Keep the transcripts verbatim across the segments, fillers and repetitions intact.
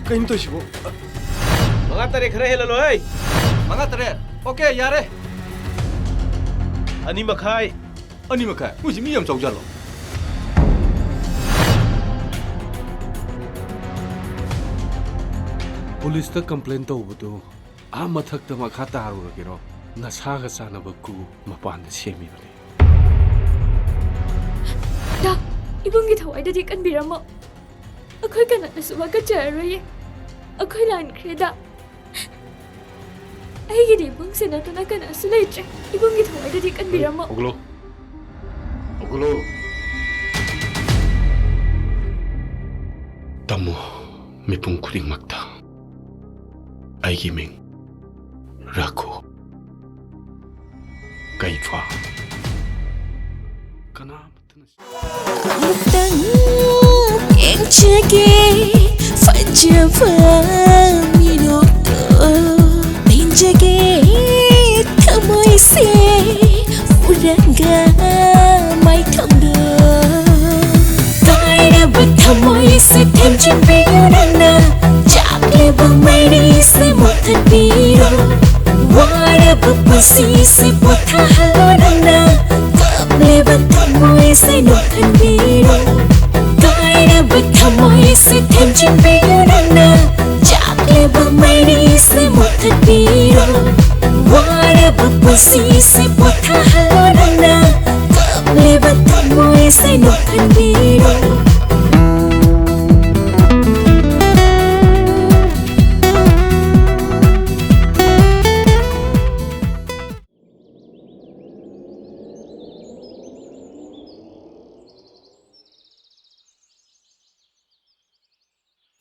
ꯀꯩꯅꯣ ꯇꯧꯔꯤꯁꯤꯕꯣ? ꯃꯉꯥ ꯇꯔꯦꯠ ꯈꯔ ꯍꯦꯜꯍꯜꯂꯣ, ꯍꯩ! ꯃꯉꯥ ꯇꯔꯦꯠ? ꯑꯣꯀꯦ, ꯌꯥꯔꯦ꯫ ꯑꯅꯤ ꯃꯈꯥꯏ꯫ ꯑꯅꯤ ꯃꯈꯥꯏ? ꯃꯣꯏꯁꯤ ꯃꯤ ꯌꯥꯝ ꯆꯥꯎꯖꯥꯠꯂꯣ? ꯄꯨꯂꯤꯁꯇ ꯀꯝꯄ꯭ꯂꯦꯟ ꯇꯧꯕꯗꯨ ꯑꯥ ꯃꯊꯛꯇ ꯃꯈꯥ ꯇꯥꯔꯨꯔꯒꯦꯔꯣ? ꯅꯁꯥꯒ ꯆꯥꯟꯅꯕ ꯀꯨ ꯃꯄꯥꯟꯗ ꯁꯦꯝꯃꯤꯕꯅꯤ꯫ ꯗꯥ, ꯏꯕꯨꯡꯒꯤ ꯊꯋꯥꯏꯗꯗꯤ ꯀꯟꯕꯤꯔꯝꯃꯣ꯫ ꯑꯩꯈꯣꯏ ꯀꯅꯥꯅꯁꯨ ꯋꯥꯀꯠꯆꯔꯔꯣꯏꯌꯦ꯫ ꯑꯩꯈꯣꯏ ꯂꯥꯟꯈ꯭ꯔꯦꯗ꯫ ꯑꯩꯒꯤꯗꯤ ꯏꯕꯨꯡꯁꯦ ꯅꯠꯇꯅ ꯀꯅꯥꯁꯨ ꯂꯩꯇ꯭ꯔꯦ꯫ ꯏꯕꯨꯡꯒꯤ ꯊꯋꯥꯏꯗꯗꯤ ꯀꯟꯕꯤꯔꯝꯃꯣ꯫ ꯍꯧꯒꯠꯂꯣ꯫ ꯍꯧꯒꯠꯂꯣ꯫ ꯇꯝꯃꯨ ꯃꯤꯄꯨꯝ ꯈꯨꯗꯤꯡꯃꯛꯇ꯫ ꯑꯩꯒꯤ ꯃꯤꯡ ꯔꯥꯈꯨ꯫ ꯀꯩꯐꯥ꯫ ꯀꯅꯥ ꯑꯃꯨꯛꯇꯪ ꯌꯦꯡꯖꯒꯦ ꯐꯖꯕ ꯃꯤꯅꯣꯛꯇꯣ, ꯄꯦꯟꯖꯒꯦ ꯊꯃꯣꯏꯁꯦ ꯎꯔꯒ ꯃꯥꯏꯊꯣꯡꯗꯣ꯫ ꯀꯥꯏꯔꯕ ꯊꯃꯣꯏꯁꯦ ꯊꯦꯝꯖꯤꯟꯕꯤꯌꯨ ꯅꯪꯅ, ꯆꯥꯛꯂꯤꯕ ꯃꯩꯔꯤꯁꯦ ꯃꯨꯊꯠꯄꯤꯔꯣ꯫ ꯋꯥꯔꯕ ꯄꯨꯟꯁꯤꯁꯦ ꯄꯣꯊꯥꯍꯜꯂꯣ ꯅꯪꯅ, ꯀꯞꯂꯤꯕ ꯊꯃꯣꯏꯁꯦ ꯅꯣꯛꯍꯟꯕꯤꯔꯣ꯫ ꯀꯥꯏꯔꯕ ꯊꯃꯣꯏꯁꯦ ꯊꯦꯝꯖꯤꯟꯕꯤꯌꯨ ꯅꯪꯅ, ꯆꯥꯛꯂꯤꯕ ꯃꯩꯔꯤꯁꯦ ꯃꯨꯊꯠꯄꯤꯔꯣ꯫ ꯋꯥꯔꯕ ꯄꯨꯟꯁꯤꯁꯦ ꯄꯣꯊꯥꯍꯜꯂꯣ ꯅꯪꯅ, ꯀꯞꯂꯤꯕ ꯊꯃꯣꯏꯁꯦ ꯅꯣꯛꯍꯟꯕꯤꯔꯣ꯫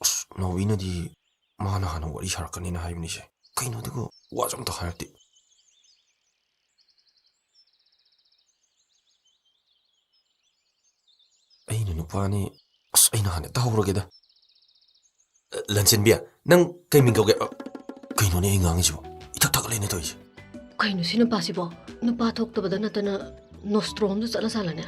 ꯑꯁ, ꯅꯥꯎꯕꯤꯅꯗꯤ ꯃꯥꯅ ꯍꯥꯟꯅ ꯋꯥꯔꯤ ꯁꯥꯔꯛꯀꯅꯤꯅ ꯍꯥꯏꯕꯅꯤꯁꯦ꯫ ꯀꯩꯅꯣ ꯑꯗꯨꯒ ꯋꯥꯁꯨ ꯑꯝꯇ ꯍꯥꯏꯔꯛꯇꯦ꯫ ꯑꯩꯅ ꯅꯨꯄꯥꯅꯤ꯫ ꯑꯁ, ꯑꯩꯅ ꯍꯥꯟꯅ ꯍꯦꯛꯇ ꯍꯧꯔꯒꯦꯗ꯫ ꯂꯟꯆꯦꯟꯕꯤ, ꯅꯪ ꯀꯩ ꯃꯤꯡ ꯀꯧꯒꯦ? ꯑ, ꯀꯩꯅꯣꯅꯦ ꯑꯩ ꯉꯥꯡꯉꯤꯁꯤꯕꯣ? ꯏꯊꯛ ꯊꯛꯀꯠꯂꯦꯅꯦ ꯇꯧꯔꯤꯁꯦ꯫ ꯀꯩꯅꯣ ꯁꯤ ꯅꯨꯄꯥꯁꯤꯕꯣ? ꯅꯨꯄꯥ ꯊꯣꯛꯇꯕꯗ ꯅꯠꯇꯅ ꯅꯣꯁꯇ꯭ꯔꯣꯝꯁꯨ ꯆꯠꯂ ꯖꯥꯠꯂꯅꯦ?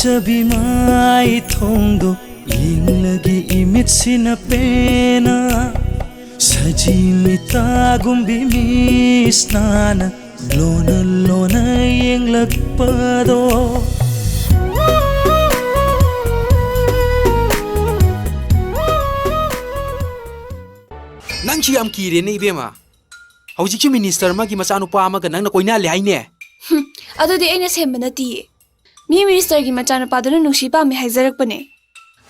ꯆꯕꯤ ꯃꯥꯏ ꯊꯣꯡꯗꯣ ꯌꯦꯡꯂꯒꯦ ꯏꯃꯤꯠꯁꯤꯅ ꯄꯦꯟꯅ ꯁꯖꯤ ꯃꯤꯇꯥꯒꯨꯝꯕꯤ ꯃꯤꯁꯅꯥꯅ ꯂꯣꯟꯅ ꯂꯣꯟꯅ ꯌꯦꯡꯂꯛꯄꯗꯣ꯫ ꯅꯪꯁꯤ ꯌꯥꯝ ꯀꯤꯔꯦꯅꯦ ꯏꯕꯦꯝꯃ꯫ ꯍꯧꯖꯤꯛꯁꯨ ꯃꯤꯅꯤꯁꯇꯔ ꯑꯃꯒꯤ ꯃꯆꯥꯅꯨꯄꯥ ꯑꯃꯒ ꯅꯪꯅ ꯀꯣꯏꯅꯍꯜꯂꯦ ꯍꯥꯏꯅꯦ꯫ ꯑꯗꯨꯗꯤ ꯑꯩꯅ ꯁꯦꯝꯕ ꯅꯠꯇꯤꯌꯦ꯫ ꯃꯤ ꯃꯤꯅꯤꯁꯇꯔꯒꯤ ꯃꯆꯥꯅꯨꯄꯥꯗꯨꯅ ꯅꯨꯡꯁꯤ ꯄꯥꯝꯃꯤ ꯍꯥꯏꯖꯔꯛꯄꯅꯦ꯫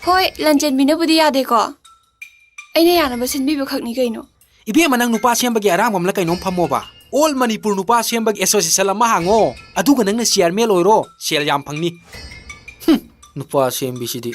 ꯍꯣꯏ, ꯂꯟꯆꯦꯟꯕꯤꯅꯕꯨꯗꯤ ꯌꯥꯗꯦꯀꯣ꯫ ꯑꯩꯅ ꯌꯥꯅꯕ ꯁꯤꯟꯕꯤꯕ ꯈꯛꯅꯤ ꯀꯩꯅꯣ꯫ ꯏꯕꯦꯝꯃ, ꯅꯪ ꯅꯨꯄꯥ ꯁꯦꯝꯕꯒꯤ ꯑꯔꯥꯡꯕꯝꯂ ꯀꯩꯅꯣꯝ ꯐꯝꯃꯣꯕ꯫ ꯑꯣꯜ ꯃꯅꯤꯄꯨꯔ ꯅꯨꯄꯥ ꯁꯦꯝꯕꯒꯤ ꯑꯦꯁꯣꯁꯤꯌꯦꯁꯟ ꯑꯃ ꯍꯥꯡꯉꯣ꯫ ꯑꯗꯨꯒ ꯅꯪꯅ ꯆꯤꯌꯔꯃꯦꯟ ꯑꯣꯏꯔꯣ, ꯁꯦꯜ ꯌꯥꯝ ꯐꯪꯅꯤ꯫ ꯍꯨꯝ, ꯅꯨꯄꯥ ꯁꯦꯝꯕꯤꯁꯤꯗꯤ꯫